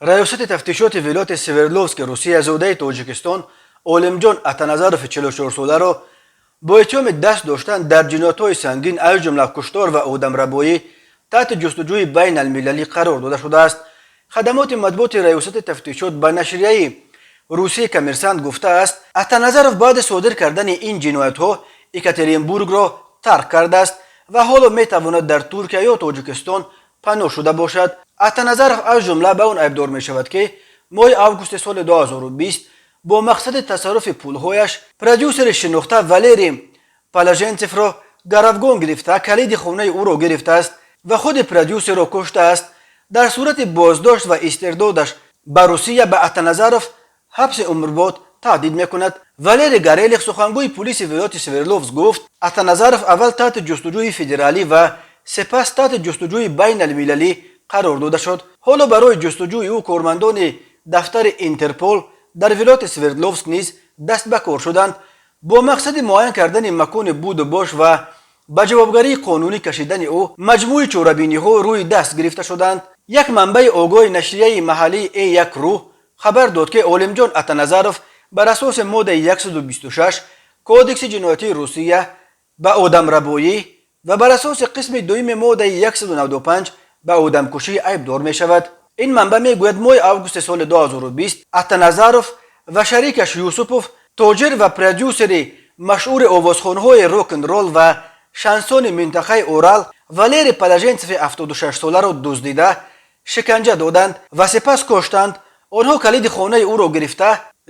Раёсати тафтишоти вилояти Свердловски Русия зодаи Тоҷикистон Олимҷон Атаназарови 44-соларо бо иттиҳоми даст доштан дар ҷиноятҳои сангин, аз ҷумла куштор ва одамрабоӣ, таҳти ҷустуҷӯи байналмилалӣ қарор дода шудааст. Хадамоти матбуоти раёсати тафтишот ба нашрияи русии «Коммерсант» гуфтааст, Атаназаров баъди содир кардани ин ҷиноятҳо Екатеринбургро тарк кардааст ва ҳоло метавонад дар Туркия ё Тоҷикистон паноҳ шуда бошад. Атаназаров аз ҷумла ба он айбдор мешавад, ки моҳи августи соли 2020 бо мақсади тасарруфи пулҳояш продюсери шинохта Валерий Положенцевро гаравгон гирифта, калиди хонаи ӯро гирифтааст ва худи продюсерро куштааст. Дар сурати боздошт ва истирдодаш ба Русия ба Атаназаров ҳабси умрбод таҳдид мекунад. Валерий Горелих, сухангӯи пулиси вилояти Свердловск, гуфт, Атаназаров аввал таҳти ҷустуҷӯи федералӣ ва сипас таҳти ҷустуҷӯи байналмилалӣ қарор дода шуд. Ҳоло барои ҷустуҷӯи ӯ кормандони дафтари Интерпол дар вилояти Свердловск низ даст ба кор шуданд. Бо мақсади муайян кардани макони буду бош ва ба ҷавобгарии қонунӣ кашидани ӯ маҷмӯи чорабиниҳо рӯи даст гирифта шуданд. Як манбаи огоҳи нашрияи маҳаллии Э1 ру хабар дод, ки Олимҷон Атаназаров бар асоси моддаи 126 Кодекси ҷиноятии Русия ба одамрабоӣ ва бар асоси қисми дуюми моддаи 195 ба одамкушӣ айбдор мешавад. Ин манбаъ мегӯяд, моҳи августи соли 2020 Атаназаров ва шарикаш Юсупов, тоҷир ва продюсери машҳури овозхонҳои рок-н-ролл ва шансони минтақаи Урал Валерий Положенцеви 76-соларо дуздида, шиканҷа доданд ва сипас куштанд. Онҳо калиди хонаи ӯро гирифта,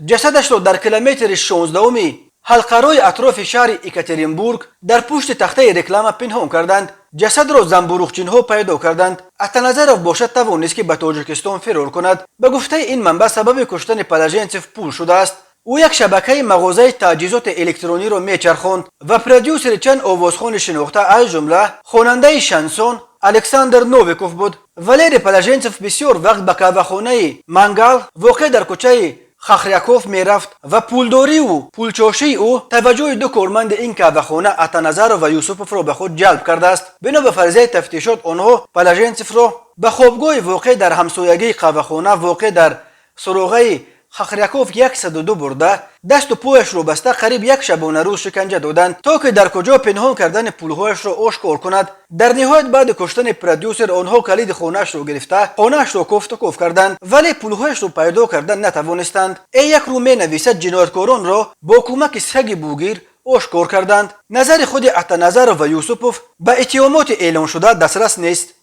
ҷасадашро дар километри 16-уми ҳалқарои атрофи шаҳри Екатеринбург дар пушти тахтаи реклама пинҳон карданд. Ҷасадро занбуруғчинҳо пайдо карданд. Атаназаров бошад, тавонист, ки ба Тоҷикистон фирор кунад. Ба гуфтаи ин манбаъ, сабаби куштани Положенцев пул шудааст. Ӯ як шабакаи мағозаи таҷҳизоти электрониро мечархонд ва продюсери чанд овозхони шинохта, аз ҷумла хонандаи шансон Александр Новиков буд. Валерий Положенцев бисёр вақт ба қаҳвахонаи «Мангал», воқеъ дар кӯчаи Хохряков, мерафт ва пулдориву пулчошии ӯ таваҷҷӯҳи ду корманди ин қаҳвахона, Атаназаров ва Юсуповро, ба худ ҷалб кардааст. Бино ба фарзияи тафтишот, онҳо Положенцевро ба хобгоҳи воқеъ дар ҳамсоягии қаҳвахона, воқеъ дар суроғаи Хохряков 102, бурда, дасту пояшро баста, қариб як шабонарӯз шиканҷа доданд, то ки дар куҷо пинҳон кардани пулҳояшро ошкор кунад. Дар ниҳоят, баъди куштани продюсер, онҳо калиди хонаашро гирифта, хонаашро кофтуков карданд, вале пулҳояшро пайдо карда натавонистанд. Э1 ру менависад, ҷинояткоронро бо кӯмаки саги бугир ошкор карданд. Назари худи Атаназаров ва Юсупов ба иттиҳомоти эълоншуда дастрас нест.